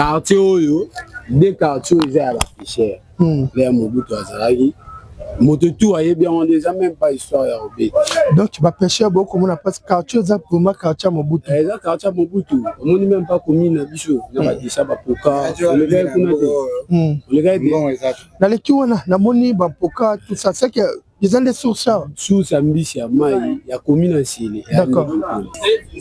Quartier oyo, de quartier oyo eza ya bapêcheurs. Ya Mobutu azalaki moto tu ayebi yango nde, eza même pas histoire ya kobeta. Donc bapêcheurs bokomona parce quartier eza vraiment quartier ya Mobutu. Eza quartier ya Mobutu. Omoni même pas commune na biso na badisa bapoka, olekaki kuna te? Olekaki te? Naleki wana, namoni bampoka, tout ça, c'est que eza nde source awa. Source ya mbisi ya mai ya commune ya Nsele.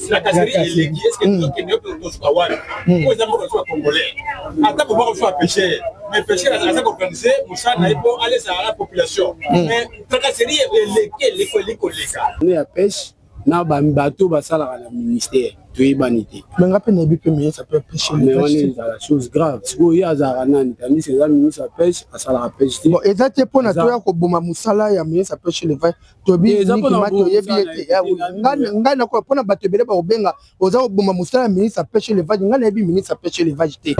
Tracasserie eleki. Est-ce tokende yo tosuka wana? Po eza mboka biso bacongolais, ata bobaka biso bapêcheurs, mais pêcheur aza koorganiser mosala na ye mpo alesa la population, mais tracasserie eleki, eleki, eleki koleka. Ne ya pêche na bato basalaka na ministère, toyebani te. Mais nga mpe nayebi mpe ministre mpe pêche. Mais wana ezala chose grave. Sikoyo ye azalaka nani, tandis eza ministre ya pêche, asalaka pêche te? Bon, eza te mpona toya koboma mosala ya ministre ya pêche élevage. Toyebi toyebi ete ngai nakoya mpona bato ebele bakobenga oza koboma mosala ya ministre ya pêche élevage. Ngai nayebi ministre ya pêche élevage te.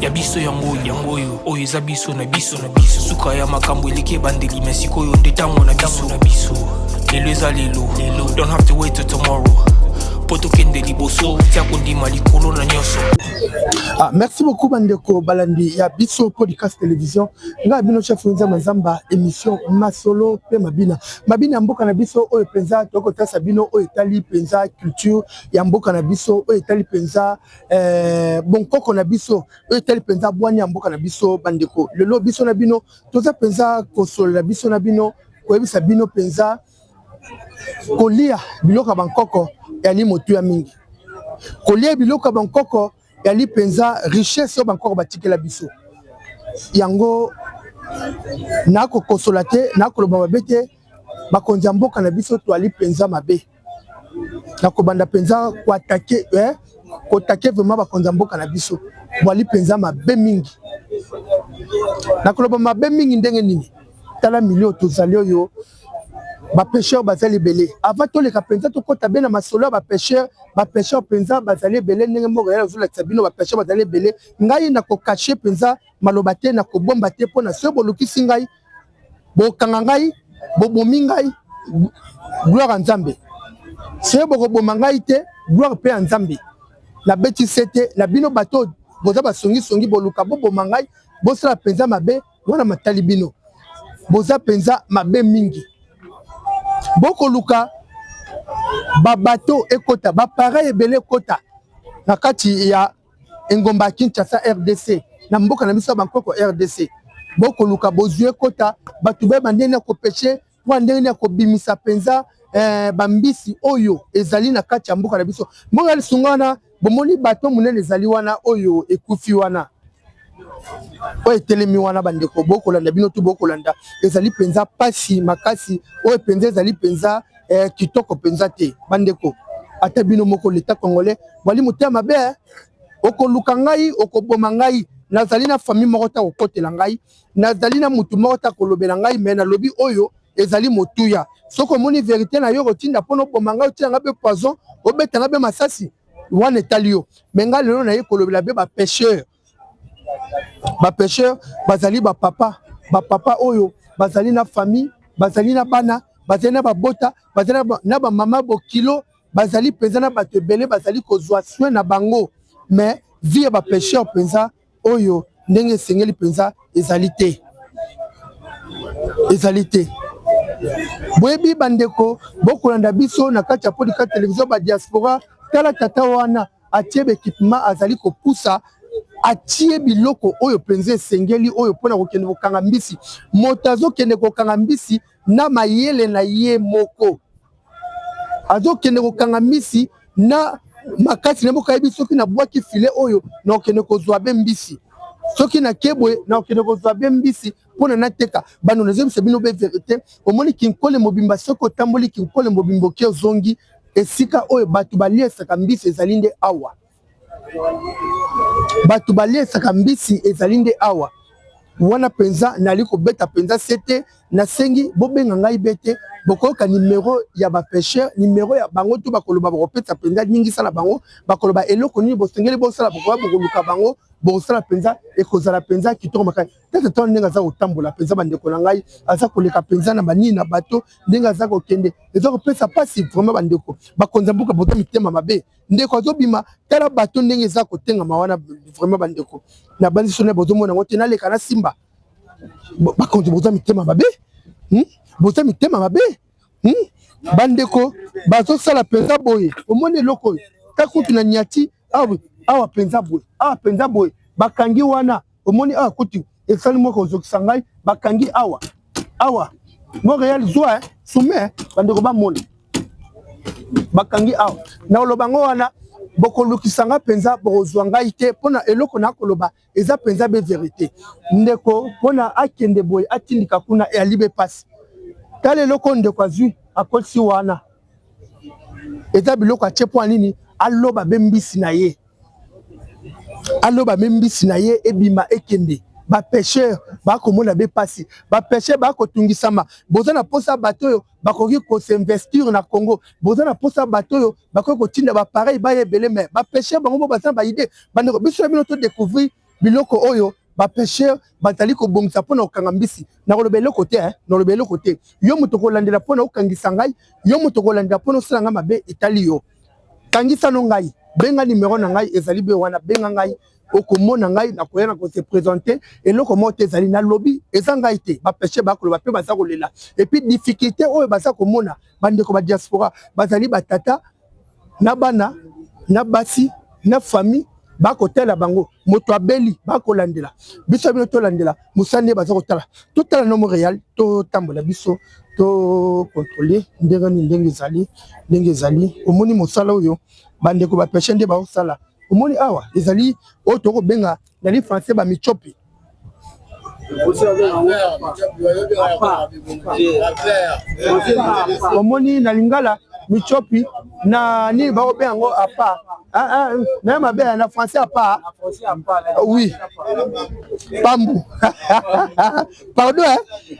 Ya biso yango, yango oyo, oyo eza biso na biso na biso. Suka ya makambo eleki ebandeli, mais sikoyo nde ntango na biso na biso. Lelo eza lelo lelo, don't have to wait till tomorrow mpo tokende liboso. Tia kondima likolo na nyonso. Ah, merci beaucoup bandeko balandi ya biso podcast télévision. Ngai bino chef Nzamba Nzamba, émission masolo mpe mabina, mabina ya mboka na biso oyo mpenza tokotalisa bino, oyo etali mpenza culture ya mboka na biso, oyo etali mpenza bonkoko na biso, oyo etali mpenza bwani ya mboka na biso. Bandeko, lelo biso na bino toza mpenza kosolola biso na bino, koyebisa bino mpenza kolia biloko ya bankoko yali motuya mingi. Kolia biloko ya bankoko yali mpenza richesse oyo bankoko batikela biso. Yango nakokosola te, nakoloba mabe te. Bakonzi ya mboka na biso, toali mpenza mabe. Nakobanda mpenza koattaquer, koattaquer vraiment bakonzi ya mboka na biso. Bwali mpenza mabe mingi. Nakoloba mabe mingi ndenge nini? Tala milio tozali oyo, bapêcheurs bazali ebele. Avant toleka mpenza, tokɔta be na masolo ya bapêcheurs. Bapêcheurs mpenza bazali ebele, ndenge moko yala ozolakisa bino, bapêcheurs bazali ebele. Ngai nakocacher mpenza maloba te, nakobomba te, mpona soki bolukisi ngai, bokanga ngai, bobomi ngai, gloire ya Nzambe. Soki bokoboma ngai te, gloire mpe ya Nzambe. Nabeti se te na bino bato boza basongisongi, boluka boboma ngai, bosala mpenza mabe wana matali bino. Boza mpenza mabe mingi. Bokoluka babato ekota, baappareil ebele ekota na kati ya engomba ya Kinshasa, RDC, na mboka na biso ya bankoko RDC. Bokoluka bozwi ekota, bato bayeba ndenge ya kopêcher, mpo ndenge ya kobimisa mpenza bambisi oyo ezali na kati ya mboka na biso. Mboka ya lisunga wana, bomoni bato monene ezali wana, oyo ekufi wana, oyo etelemi wana. Bandeko bokolanda, bino tu bokolanda, ezali mpenza pasi makasi. Oyo mpenza ezali mpenza kitoko mpenza te. Bandeko, ata bino moko leta congolais bwali motema mabe. Okoluka ngai, okoboma ngai, nazali na famille moko ta kokotela ngai, nazali na mutu moko ta kolobela ngai, mais nalobi oyo ezali motuya. Soki omoni vérité na yo, kotinda mpona oboma ngai, otina ngai mpe poison, obeta ngai mpe masasi, wana etali yo. Mais ngai lelo naye kolobela mpe bapêcheurs. Bapêcheurs bazali bapapa, bapapa oyo bazali na famille, bazali na bana, bazali na babota, bazali na bamama bokilo, bazali mpenza na bato ebele bazali kozwa soin na bango. Mais vie ya bapêcheurs mpenza oyo ndenge esengeli mpenza ezali te, ezali te. Boyebi bandeko bokolanda biso na kati ya podcast télévision, badiaspora, tala tata wana atie baéquipement, azali kopusa, atie biloko oyo mpenza esengeli oyo mpona kokende kokanga mbisi. Moto azokende kokanga mbisi na mayele na ye moko, azokende kokanga mbisi na makasi na moko. Ayebi soki nabwaki filet oyo, nakokende kozwa be mbisi, soki nake boye, nakokende kozwa be mbisi mpona nateka. Bano, nazoyebisa bino be vérité. Omoni Kinkole mobimba, soki otamboli Kinkole mobimba, oki ozongi esika oyo bato baliesaka mbisi, ezali nde awa. Bato baliesaka mbisi ezali nde awa wana mpenza. Nali kobeta mpenza se te. Nasengi bobenga ngai be te. Bokoyoka nimero ya bapêcheur, nimero ya bango to bakoloba, bakopesa mpenza ningisa na bango, bakoloba eloko nini bosengeli bosala, bokoya bokoluka bango, bokosala mpenza, ekozala mpenza kitoko makasi. Tata tala ndenge aza kotambola mpenza, bandeko na ngai, aza koleka mpenza na banini na bato, ndenge aza kokende eza kopesa mpasi vraiment. Bandeko bakonzi ya mboka, boza mitema mabe. Ndeko azobima, tala bato ndenge eza kotengama wana vraiment. Bandeko na bandi so bozomona yango te, naleka na simba. Bakonzi boza mitema mabe, Boza mitema mabe, Bandeko bazosala mpenza boye, omoni eloko oyo ta kutu na nyati awa, awa mpenza boye, awa mpenza boye bakangi wana. Omoni awa kutu esali moko kozokisa ngai, bakangi awa awa Montréal zwa soumet, bandeko bamona bakangi awa. Na koloba yango wana, bokolukisa nga mpenza, bokozwa ngai te mpona eloko na koloba eza mpenza be vérité. Ndeko mpona akende boye, atindika kuna, eyali be pasi. Tala eloko ndeko azwi, akotisi wana, eza biloko atie mpo nini? Aloba be mbisi na ye, aloba be mbisi na ye ebima ekende. Bapêcheur bakomona be pasi, bapêcheur bakotungisama. Boza na posa bato oyo bakoki kos'investir na Congo, boza na posa bato oyo bakoki kotinda baappareil baya ebele, mais bapêcheur bango mo baza na baidées. Bandeko, biso na bino todécouvrir biloko oyo bapêcheur bazali kobongisa mpona kokanga mbisi. Nakoloba eloko te, nakoloba eloko te. Yo moto kolandela mpona okangisa ngai, yo moto kolandela mpona osala ngai mabe, etali yo. Kangisa no ngai, benga nimero na ngai ezali be wana, benga ngai, okomona ngai, nakoya na kose présenter. Eloko moko te ezali nalobi, eza ngai te. Bapêcheur bakoloba mpe baza kolela, et puis difficulté oyo baza komona, bandeko badiaspora bazali batata na bana na basi na famille, bakotala bango, moto abeli, bakolandela. Biso bino tolandela mosala nde baza kotala. Totala no Montréal, totambola biso, tocontrôler ndenge nini, ndenge ezali, ndenge ezali. Omoni mosala oyo bandeko bapêcheur nde baosala. Omoni awa ezali oyo tokobenga na li français bamichopi. Omoni na lingala michopi, na nini bakobenga yango appât na mabe na français appât, oui, pambu. Pardon,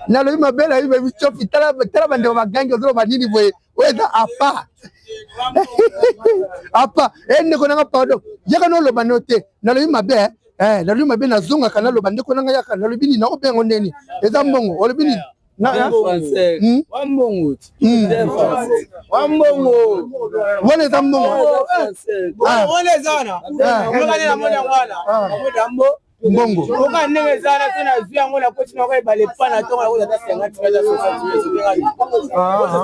nalobi mabe, nayebi michopi. Tala bandeko bagangi, ozoloba nini boye? Oyo eza appât, appât. E ndeko nanga, pardon, yaka noloba no te, nalobi mabe, nalobi mabe, nazongaka naloba. Ndeko nanga, yaka, nalobi nini? Nakobenga ngo ndeni? Eza mbongo, olobi nini? Wambongo. Wambongo. Wana eza mbongo. Wana eza wana, wana mbongo. Oka ndenge eza wana so, nazwi yango, nakoti na koyeba lepa na ntongo, nakoza ata 50, ata 60,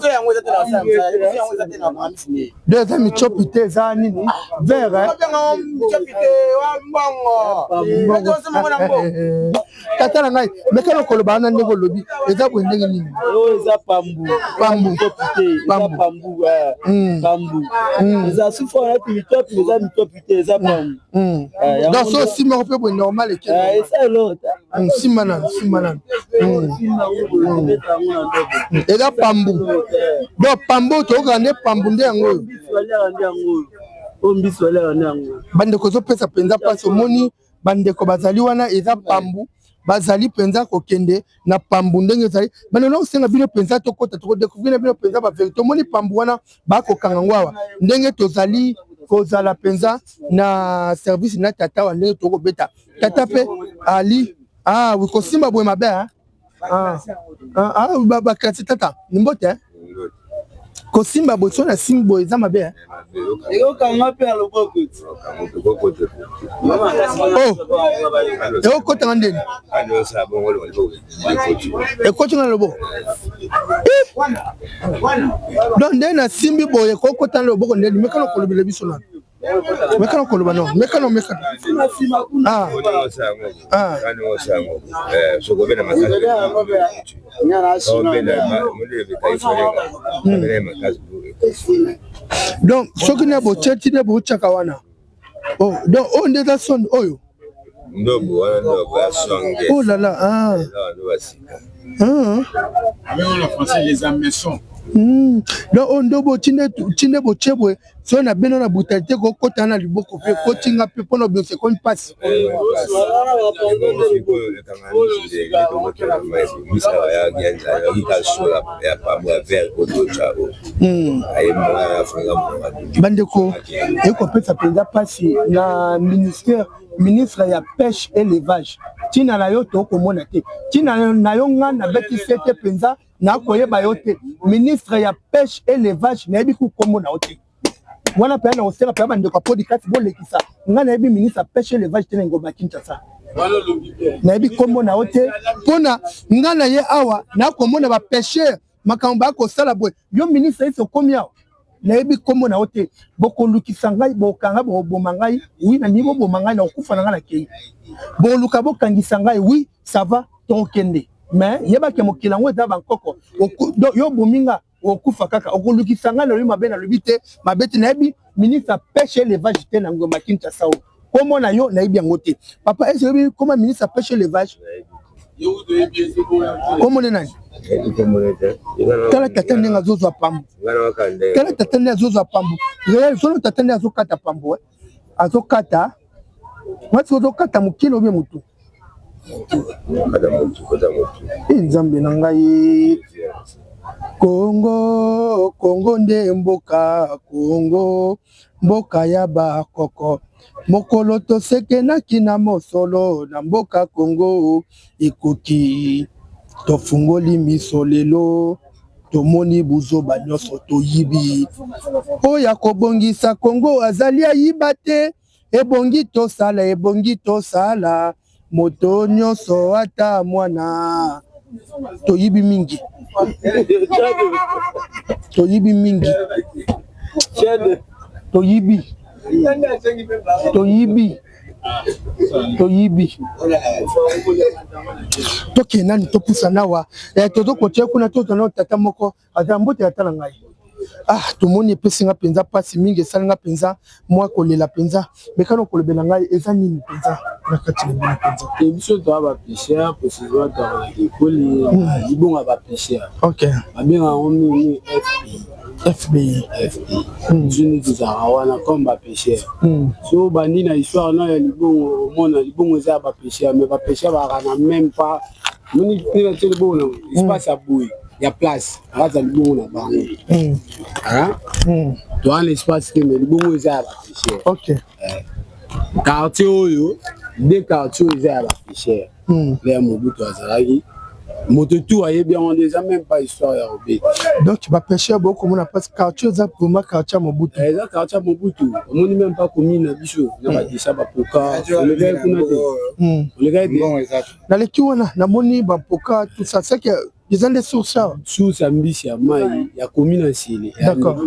so yango eza te na kosala mosala, yango eza te na mamisi. De eza michopi te, eza nini? Vert. Michopi te, wa mbongo. Tata na ngai, mekana koloba wana ndenge olobi eza boye, ndenge nini? Oyo eza pambu. Pambu. Te, eza pambu, pambu eza sufa neti mitopi, eza mitopi te, eza pambu. Donc so osimba mpe boye normal. Eza eloko. Simba nanu, simba nanu. Eza pambu, donc pambu toyokaka nde pambu nde yango oyo. Oyo mbisi baliaka nde yango. Bandeko, ezopesa mpenza mpasi. Omoni bandeko bazali wana, eza pambu, bazali mpenza kokende na pambu ndenge ezali. Bandeko, na kosenga bino mpenza tokɔta, tokodécouvrir na bino mpenza bavérité. Omoni pambu wana bakokanga ngo awa, ndenge tozali kozala mpenza na service na tata wa, ndenge tokobeta tata mpe ali. Ah oui, kosimba boye mabe. Ah, ah, bakati tata mbote, kosimba boye, so na simbi boye eza mabe. Ekokanga mpe ya loboko. Oh, ekokotanga ndeni, ekotinga na loboko. Donc nde nasimbi boye, ekokota na loboko ndeni? Mekana kolobela biso nano, mekana koloba no, mekana, mekana. Ah ah, sokobela makasi, makasi. Donc soki na botie ti nde botiaka wana. Oh, donc oyo nde eza sonde oyo. Ndobo wana, ndobo ya songe. Oh là là, ah. Ah. Avec en français les hameçons. Donc oyo ndobo tinde, tinde botie boye. Soki na bino na brutalité kokota na liboko mpe ekoti nga mpe mpona obimisa ekomi mpasi. Bandeko, ekopesa mpenza mpasi na ministère, ministre ya pêche élevage, ntina na yo tokomona te, ntina na yo nga nabeti sete mpenza nakoyeba yo te. Ministre ya pêche élevage, nayebi ku kombo na yo te. Wana mpenza na kosenga mpenza bandeko ya podcast bolekisa ngai, nayebi ministre ya pêche élevage te na ngomba ya Kinshasa, nayebi kombo na yo te. Mpona ngai na ye awa nakomona bapêcheur makambo bakosala boye, yo ministre esi okomi awa, nayebi kombo na yo te. Bokolukisa ngai, bokanga, bokoboma ngai, oui, nalingi boboma ngai, na kokufa na ngai nakei. Boluka bokangisa ngai, oui, ça va, tokokende, mais yebake mokili yango eza bankoko. Yo obomi nga, okufa kaka. Okolukisa ngai, nalobi mabe, nalobi te mabe te. Nayebi ministre ya pêche élevage te na ngomba Kinshasa oyo. Kombo na yo nayebi yango te. Papa, ese oyebi koma ministre ya pêche élevage, kombo nde nani? Tala tata ndenge azozwa pambo, tala tata nde azozwa pambo réel solo, tata nde azokata pambo, azokata mwasi, ozokata mokili obie motu. E Nzambe na ngai, Kongo, Kongo nde mboka, Kongo mboka ya bakoko. Mokolo tosekenaki na mosolo na mboka Kongo ekoki, tofungoli miso lelo, tomoni buzoba nyonso toyibi. Oyo akobongisa Kongo azali ayiba te. Ebongi tosala, ebongi tosala, moto nyonso ata mwana. Toyibi mingi, toyibi mingi, toyibi, toyibi, toyibi. Tokende nani, topusa nawa, tozokotia kuna, tozana tata moko aza mbote ata na ngai. Ah, tomoni epesi nga mpenza mpasi mingi, esali nga mpenza mwa kolela mpenza. Mekano kolobela ngai eza nini mpenza na kati na bino mpenza? Te, biso toza bapêcheur, précisément toakolaka ekoli libongo ya bapêcheur. Babengaka yango mingi FPI. FBI. FPI, biso nde tozalaka wana comme bapêcheur. So bandi na histoire na ya libongo, omona libongo eza ya bapêcheur, mais bapêcheur bazalaka na même pas moni mpe natie libongo na espace ya boye ya place na kati ya libongo na bango. Toza na espace te, mais libongo eza ya bapêcheur. Quartier oyo, de quartier oyo eza ya bapêcheur. Ya Mobutu azalaki, moto tu ayebi yango nde eza même pas histoire ya kobeta. Donc bapêcheur bokomona mpasi, quartier eza vraiment quartier ya Mobutu. Eza quartier ya Mobutu. Omoni même pas commune na biso na badisa bapoka, olekaki kuna te, olekaki te. Naleki wana, namoni bampoka, tout ça, c'est que eza nde source awa. Source ya mbisi ya mai ya commune ya Nsele. D'accord,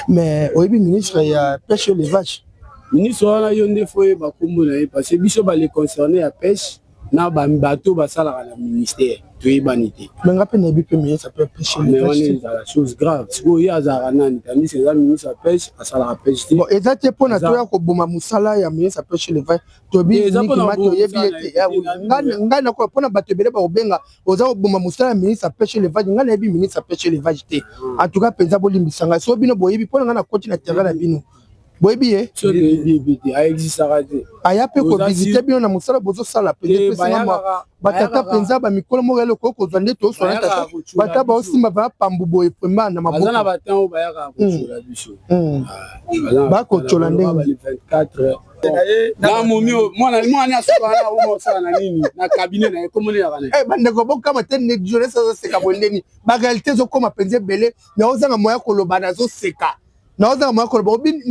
mais oyebi ministre ya pêche élevage? Ministre wana, yo nde faut oyeba nkombo na ye, parce que biso bale concerné ya pêche na bato basalaka na ministère toyebani te. Mais nga mpe nayebi mpe ministre ya pêche. Mais wana ezala chose grave. Sikoyo ye azalaka nani, tandis eza ministre ya pêche, asalaka pêche te? Bon, eza te mpona toya koboma mosala ya ministre ya pêche élevage. Toyebi nikima, toyebi ye te. Ngai nakoya mpona bato ebele bakobenga oza koboma mosala ya ministre ya pêche élevage. Ngai nayebi ministre ya pêche élevage te. En tout cas mpenza bolimbisa ngai so bino boyebi, mpona ngai nakoti na terrain na bino, boyebi ye? Aexistaka te. Aya mpe kovisite bino na mosala bozosala mpenza, epesinga batata mpenza bamikolo moko eloko kozwa nde toswana tata bata baosimba bapambu boye vraiment na maboko. Na batemps oyo bayakaka kotiola biso. Bakotiola ndenge? Na momi mwana mwana asuka wana oma osala na nini na cabinet na ye, komonelaka na ye. Bandeko, bokama te, journaliste azoseka boye ndeni baréalité ezokóma mpenza ebele. Naozanga moya koloba, nazoseka, naozanga moya koloba obi.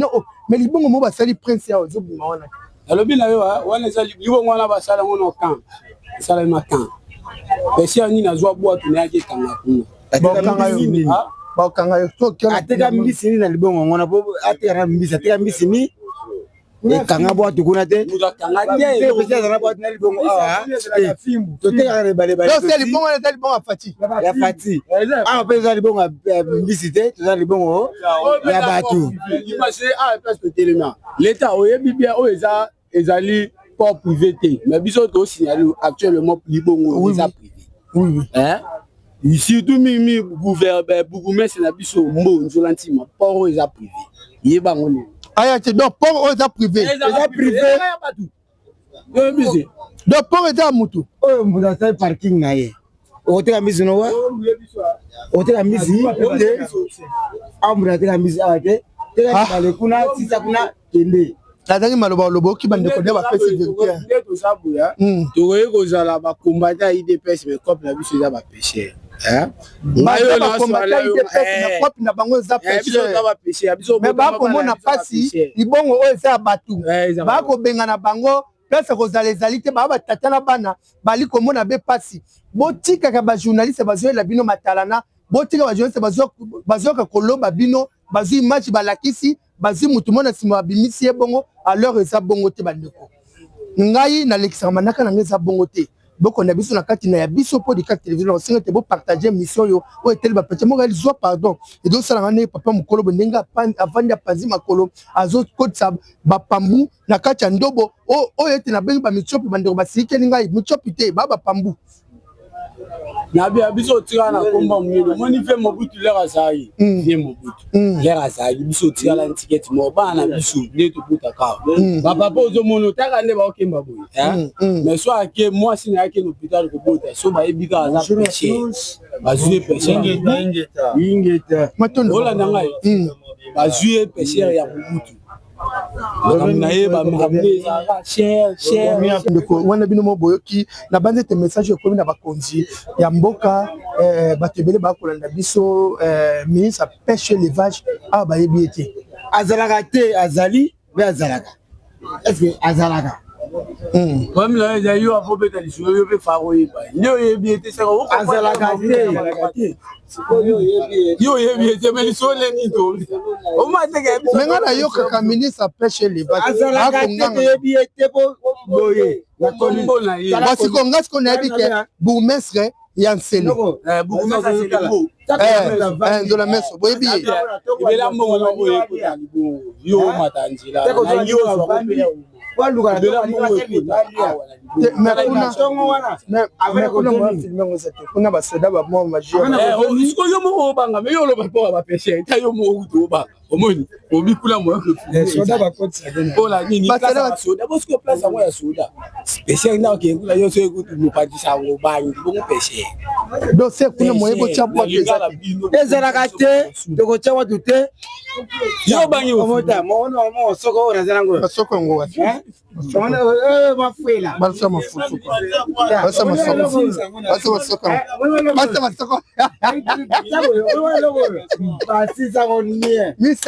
Mais libongo mo basali prince awa ezobima wana. Nalobi na yo, wana eza libongo wana basala yango na camp, esalami na camp esi ya nini, azwa bwatu na yaki ekanga kuna. Bakokanga yo, bakokanga yo. Ateka mbisi nini na libongo yango wana? Po ateka na mbisi, ateka mbisi ni ekanga bwatu kuna te. Azala bwatu na libongo awa, totekaka na ebale. Libongo wana eza libongo ya Fati. Ya Fati awa mpe eza libongo ya mbisi te, toza libongo ya bato. Place totelema, leta oyebi bien, oyo eza ezali port privé te, mais biso tosignale actuellement libongo eza privé, surtout mingi bourgmestre na biso mbo Nzola Ntima, port oyo eza privé. Yeba yango nini. Aya te, donc port oyo eza privé. Eza privé. Donc port eza ya mutu. Oyo mutu asali parking na ye. Okoteka mbisi no wa? Okoteka mbisi te. Awa mutu ateka mbisi awa te. Teka mibale kuna, sisa kuna, kende. Nazangi maloba oloba, oki bandeko nde bapesi vérité. Nde toza boya, tokoki kozala bacombattants ya UDPS, mais cope na biso eza bapêcheurs. Bacombattants UDPS na cope na bango eza pêcheur, mais bakomona mpasi. Libongo oyo eza ya bato, bakobengana bango, place kozala ezali te. Baa batata na bana bali komona be mpasi. Botikaka bajournaliste bazoyela bino matalana, botika bajournaliste bazoyoka koloba bino, bazwi image, balakisi, bazwi motu mona nsima, babimisi ye bongo. Alors eza bongo te, bandeko. Ngai nalekisaka manaka na ngai, eza bongo te. Bokonda biso na kati na ya biso mpo dikati télévision. Osenga te bopartage mission oyo, oyo eteli bapete moko zwa pardon. Ezosalanga ndenge papa mokolo bo ndenge avandi, apanzi makolo, azokotisa bapambu na kati ya ndobo oyo ete nabengi bamitiopi. Bandeko basilikeli ngai, mitiopi te, baa bapambu. Na biso otikala na komba monene. Omoni ve Mobutu lere azalaki, vie Mobutu lere azalaki, biso otikala ntiketi moko. Bana na biso nde tobutaka bapapa, ozomona otaka nde baokemba boye. Mais so ake, mwasi na ye ake na hôpital kobota, so bayebi kaka aza pêcheur, bazwi ye pêcheur. Olanda ngai, bazwi ye pêcheur ya Mobutu, makambo na ye, bamakambo ezalaka cher cher. Ndeko wana, bino mo boyoki na banzi ete message ekomi na bakonzi ya mboka. Bato ebele bakolanda biso. Ministre ya pêche, élevage awa, bayebi ye te. Azalaka te, azali mpe azalaka, est-ce azalaka? Problème na yo eza yo afobeta lisolo, yo mpe fara oyeba nde oyebi ye te. Azalaka te. Yo oyebi ye te, mais lisolo nde nini to omateke? Me ngai nayokaka ministre ya pêche, élevage. Azalaka te, toyebi ye te, po boye. Kombo na ye. Siko ngai siko nayebi ke bourgmestre ya Nsele, Nzola Meso, boyebi ye. Ebela mbongo na boye ekota libongo, yo omata nzela na yo. Ebela mbongo ekota awa. Mais kuna mwa filme yango eza te, kuna basoda bamwa majeur. Siko yo moko obanga, me yo oloba mpo bapêcheurs ta, yo moko kutu obanga, omoni obi kuna moya mpola nini? Soda bosiko place yango ya soda pêcheur nda okende kuna, yo so ekutu mopanzisa yango bangi bongo pêcheur. Donc se kuna moye botya bwato eza te? Ezalaka te, tokotya watu te. Yo bangi. Soko oyo naza nango. Basoko yango wapi? Mafuela. Balisa mafufu, balisa masoko, balisa masoko, balisa masoko. Basisango nie. Miss,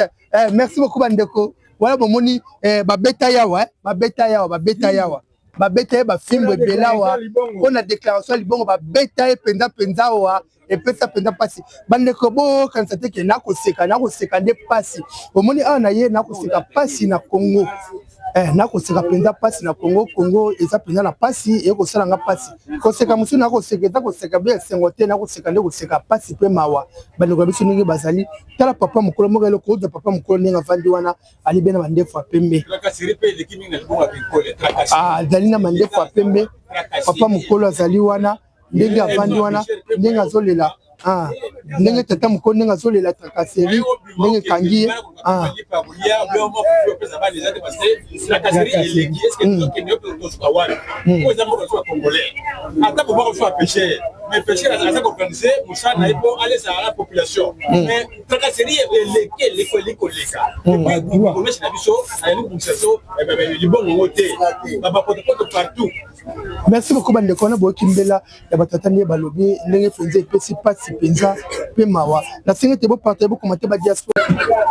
merci beaucoup bandeko. Wana bomoni babeta yawa, babeta yawa, babeta yawa, babeta ye bafimbo ebele awa mpona déclaration ya libongo. Babeta ye mpenza mpenza awa, epesa mpenza mpasi. Bandeko, bokanisa te ke nakoseka, nakoseka nde mpasi. Omoni awa na ye, nakoseka mpasi na Congo, nakoseka mpenza mpasi na Congo. Congo eza mpenza na mpasi, ekosala nga mpasi koseka mosusu. Nakoseka, eza koseka be esengo te, nakoseka nde koseka mpasi mpe mawa. Bandeko ya biso ndenge bazali, tala papa mokolo moko, eloko ozwa papa mokolo ndenge avandi wana, ali be na mandefu ya pembe, azali na mandefu ya pembe. Papa mokolo azali wana, ndenge avandi wana, ndenge azolela, ndenge tata mokolo ndenge azolela, tracasserie ndenge ekangi ye. Ata bobaka biso bapêcheurs, mais pêcheur aza koorganiser mosala na ye mpo alesaka na population, mais tracasserie eleki, eleki, eleki koleka. Commerce na biso ayali kobongisa so libongo yango te, bapotopoto partout. Merci beaucoup bandeko. Wana boyoki mbela ya batata nde balobi ndenge mpenza epesi mpasi mpenza mpe mawa. Nasengi ete bopartage, bokoma te badiaspora.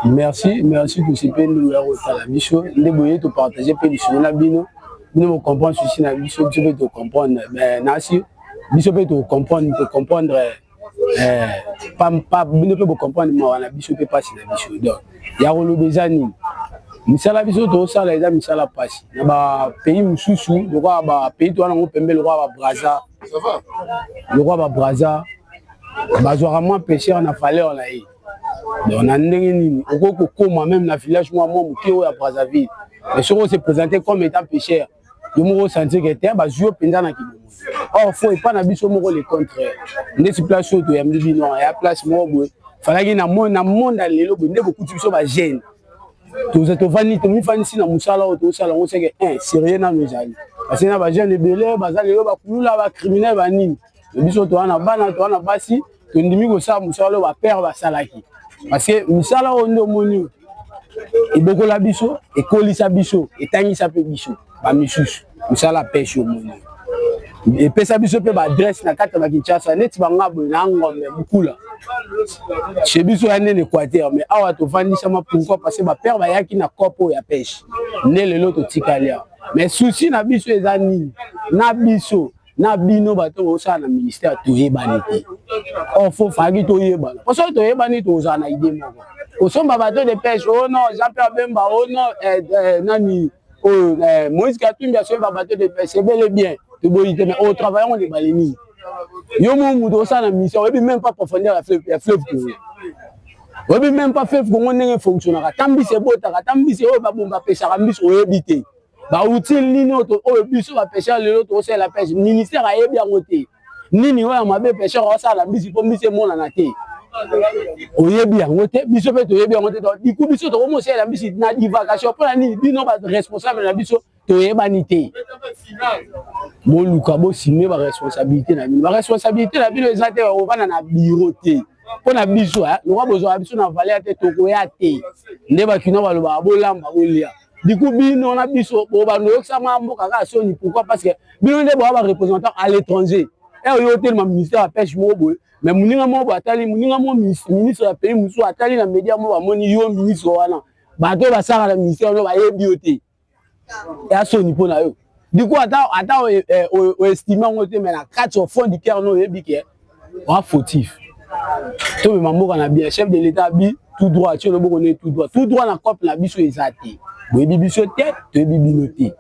Merci, merci. Tosi mpe ndenge ya kotala biso nde boye, topartage mpe lisolo na bino. Bino bocomprendre souci na biso, biso mpe tocomprendre nasi, biso mpe tocomprendre, tocomprendre bino mpe bocomprendre mawa na biso mpe mpasi na biso. Donc ya koloba eza nini? Misala biso tosala eza misala mpasi. Na bapays mosusu, lokola bapays to wana yango pembe, lokola babraza, lokola babraza, bazwaka mwa pêcheur na valeur na ye. Donc na ndenge nini okoki kokóma même na village mwa mwa moke oyo ya Brazzaville, mais soki ose présenter comme étant pêcheur, yo moko osentir ke te, bazwi yo mpenza na kibomo. Or faut epa na biso moko le contraire. Ndeti place oyo toyambi bino ya place moko boye, falaki na monde ya lelo boye nde bokuti biso bajeune. Toza tovandi, tomifandisi na mosala oyo tosala yango, seke un sérieux nano ezali, parce que na bajeune ebele baza lelo, bakulula, bacriminel, banini. Biso toza na bana, toza na basi, tondimi kosala mosala oyo bapère basalaki, parce que misala oyo nde omoni ebokola biso, ekolisa biso, etangisa mpe biso bamisusu. Mosala pêche, omoni, epesa biso mpe baadresse na kati ya bakinshasa, neti banga boye na Ngombe Bukula chez biso ya nene Équateur. Mais awa tovandisama, pourquoi? Parce que bapère bayaki na cope oyo ya pêche, nde lelo totikali awa. Mais souci na biso eza nini? Na biso na bino bato bosala na ministère, toyebani te. Or faut faki toyebana, po soki toyebani, tozala na idée moko. Kosomba bateau de pêche, oh non, Jean Pierre Bemba, oh non, nani oyo, Moïse Katumbi asombi babateau de pêche ebele, bien, toboyi te. Mais otravaille yango lebale nini? Yo mo moto osala na mission, oyebi même pas profondeur ya fleuve Congo, oyebi même pas fleuve Congo ndenge fonctionnaka, ta mbisi ebotaka, ta mbisi oyo babomba bapesaka mbisi, oyebi te. Bautile nini oyo biso bapêcheur lelo tokosalela pêche? Ministère ayebi yango te. Nini oyo ya mabe pêcheur aosala mbisi mpo mbisi emonana te? Oyebi yango te, biso mpe toyebi yango te. Diku biso tokomosalela mbisi na divagation mpona nini? Bino baresponsable na biso, toyebani te. Boluka bosime baresponsabilité na bino. Baresponsabilité na bino eza te ovanda na bureau te. Mpo na biso lokwa bozwaka biso na valeur te, tokoya te. Nde bakino balobaka bolamba bolia. Diku bino na biso bobando oyokisama mboka kaka soni. Pourquoi? Parce que bino nde boya bareprésentant à l'étranger. E oyo otelema ministère ya pêche moko boye, mais moninga moko boye atali, moninga moko ministre ya pays mosusu atali na média moko, bamoni yo ministre wana. Bato oyo basalaka na ministère wana bayebi yo te, ya soni mpo na yo. Du coup, ata oestime yango te, mais na kati, au fond du cœur no, oyebi ke oa fautif. Tomema mboka na bien. Chef de l'État abi tout droit, atie loboko ne tout droit, tout droit na cope na biso eza te. Boyebi biso te, toyebi bino te.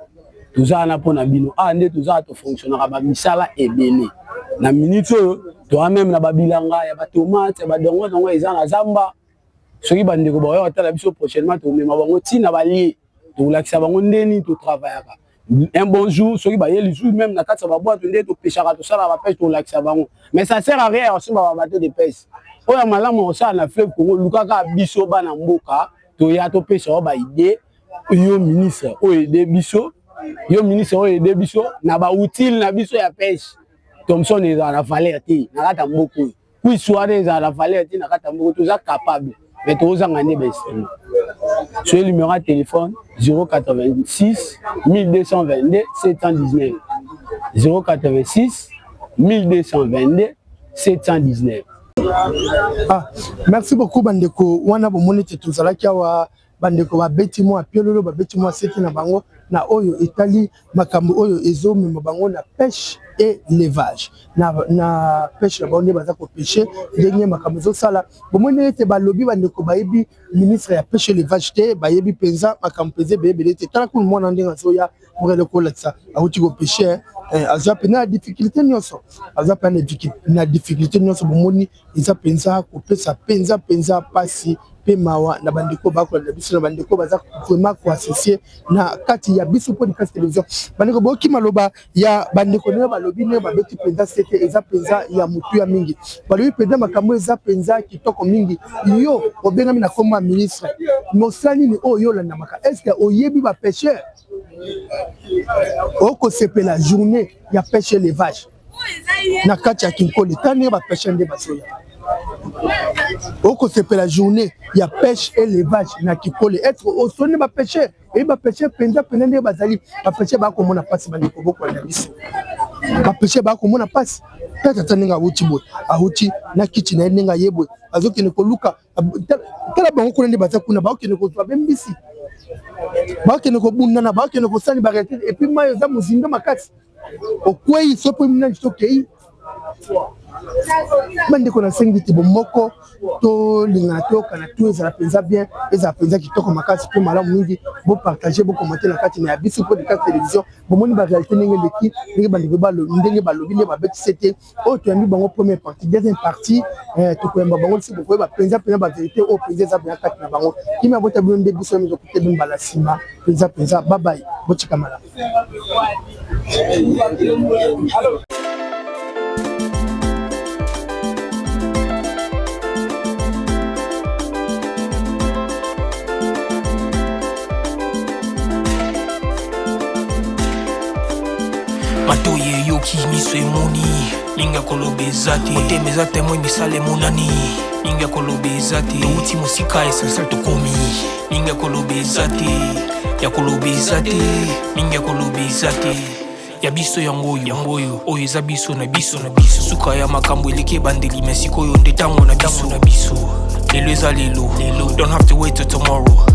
Toza wana mpo na bino. Awa nde toza, tofonctionnaka bamisala ebele. Na minute oyo toa même na babilanga ya batomate, ya badongo dongo eza na zamba. Soki bandeko baoya kotala biso prochainement, tomema bango ntina balie, tokolakisa bango ndeni totravaillaka. Un bon jour, soki baye lisusu, même na kati ya babwato nde topeshaka, tosalaka bapêche, tolakisa bango. Mais ça sert à rien ya kosimba babateau de pêche. Oyo ya malamu kosala na fleuve Congo, lukaka biso bana mboka, toya topesa yo baidée. Yo ministre oyo aide biso, yo ministre oyo aide biso na bautile na biso ya pêche. Thomson ezala na valeur te na kati ya mboka oyo, kwisi wana ezala na valeur te na kati ya mboka. Toza capable, mais tozanga nde bainstrument. Soki numéro ya téléphone: 086 1222 719, 086 1222 719. Ah, merci beaucoup bandeko wana. Bomoni ete tozalaki awa, bandeko babeti mwa piololo, babeti mwa sete na bango na oyo etali makambo oyo ezomema bango na pêche et élevage, na pêche na bango, nde baza kopêcher, ndenge makambo ezosala. Bomoni ete balobi bandeko bayebi ministre ya pêche élevage te, bayebi mpenza makambo mpenza ebeyebele te. Tala kuna mwana ndenge azoya mokele kolakisa awuti kopêcher, azwa mpenza na difficulté nyonso, aza mpenza na difficulté nyonso. Bomoni, eza mpenza kopesa mpenza mpenza mpasi mpe mawa na bandeko bakolanda biso, na bandeko baza vraiment koassocier na kati ya biso podcast télévision. Bandeko, boyoki maloba ya bandeko ndenge balobi, ndenge babeti mpenza sete, eza mpenza ya motuya mingi. Balobi mpenza makambo eza mpenza kitoko mingi. Yo obengami na nkombo ya ministre, mosala nini oyo yo olandamaka? Est-ce oyebi bapêcheur okosepela journée ya pêche élevage na kati ya Kinkole? Ta ndenge bapêcheur nde bazoya, okosepela journée ya pêche élevage na Kinkole, être osoni bapêcheur, eyi bapêcheur mpenza mpenza ndenge bazali. Bapêcheur bakomona mpasi. Bandeko bokolanda biso, bapêcheur bakomona mpasi. Ta tata ndenge awuti boye, awuti na kiti na ye, ndenge aye boye, azokende koluka. Tala bango kuna nde baza kuna, bakokende kozwa bembisi, bakokende kobundana, bakokende kosani baréalité. Et puis mai eza mozindo makasi, okwei so mpo nani tokei. Bandeko, nasengi te bomoko, tolingana, toyokana, to ezala mpenza bien, ezala mpenza kitoko makasi mpe malamu mingi. Bopartage, bocommenter na kati na ya biso podcast télévision. Bomoni baréalité ndenge eleki, ndenge bandeko ndenge balobi, nde babetisi te. Oyo toyambi bango première partie, deuxième partie tokoyamba bango lisi, bokoyeba mpenza mpenza bavérité oyo mpenza eza mpenza kati na bango. Kimi abota bino nde biso mizokute bino mbala nsima mpenza mpenza. Babai, botika malamu. Matoi eyoki, miso emoni, mingi ya koloba eza te. Motema eza témoin, misala emonani, mingi ya koloba eza te. Touti mosika, essentiel tokomi, mingi ya koloba eza te, ya koloba eza te, mingi ya koloba eza te. Ya biso yango oyo, yango oyo, oyo eza biso na biso na biso. Suka ya makambo eleki ebandeli, me sikoyo nde ntango na biso na biso. Lelo eza lelo lelo, don't have to wait till tomorrow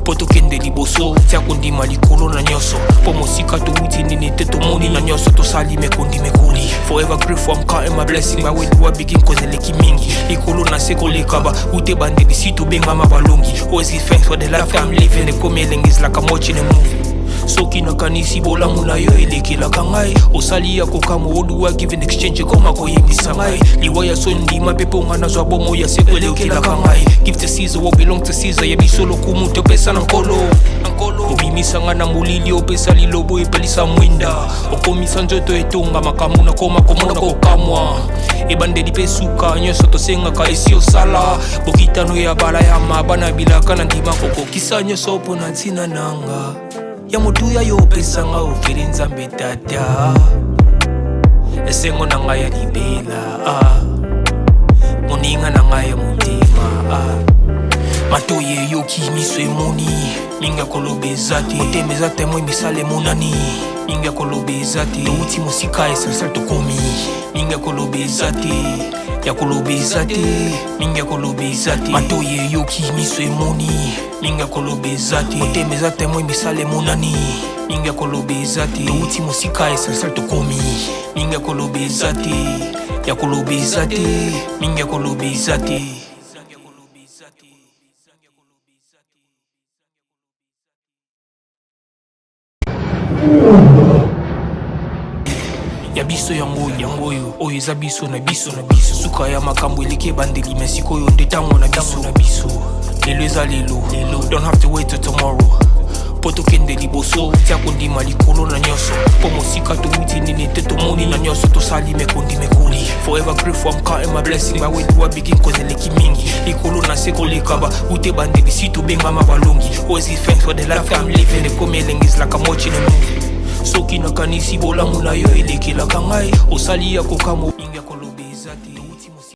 mpo tokende liboso. Tia kondima likolo na nyonso, mpo mosika towuti nini te, tomoni na nyonso tosali mekondi mekoli. Forever grateful, I'm counting my blessing. By where do I begin? Cause eleki mingi likolo na se koleka ba ute bandeli si tobengama balongi. Always give thanks for the life I'm living. Ekomi elengi, is like I'm watching a movie. Soki nakanisi bolamu na yo elekelaka ngai, osali ya kokamwa. Oduwa give in exchange, ekoma koyebisa ngai liwa ya so ndima mpe mponga nazwa bomo ya seko elekelaka ngai. Give to Caesar what belong to Caesar. Ya biso lokumu topesa na Nkolo. Obimisa ngai na molili, opesa lilobo, epelisa mwinda, okomisa nzoto etonga makambo nakoma komona kokamwa. Ebandeli mpe suka, nyonso tosengaka esi osala. Bokitano ya bala ya mabana bilaka na ndima kokokisa nyonso mpo na ntina nanga ya motuya yo opesanga ofeli. Nzambe Tata, esengo na ngai ya libela, ah. Moninga na ngai ya motema, ah. Matoi eyoki, miso emoni, mingi ya koloba eza te. Motema eza témoin, misala emonani, mingi ya koloba eza te. Touti mosika, essentiel tokomi, mingi ya koloba eza te, ya koloba eza te, mingi ya koloba eza te. Matoi eyoki, miso emoni, mingi ya koloba eza te. Motema eza témoin, misala emonani, mingi ya koloba eza te. Touti mosika, essentiel tokomi, mingi ya koloba eza te, ya koloba eza te, mingi ya koloba eza te. Ya biso yango oyo, yango oyo, oyo eza biso na biso na biso. Suka ya makambo eleki ebandeli, me sikoyo nde ntango na biso na biso. Lelo eza lelo lelo, don't have to wait till tomorrow mpo tokende liboso. Tia kondima likolo na nyonso, mpo mosika towuti nini te, tomoni na nyonso tosali mekondi mekoli. Forever grateful, I'm counting my blessing. By where do I begin? Cause eleki mingi likolo na se koleka ba ute bandeli si tobengama balongi. Always give thanks for the life I'm living. Ekomi elengi, is like I'm watching a movie. Soki nakanisi bolamu na yo elekelaka ngai, osali ya kokamwa, mingi ya koloba eza te. Touti mosika.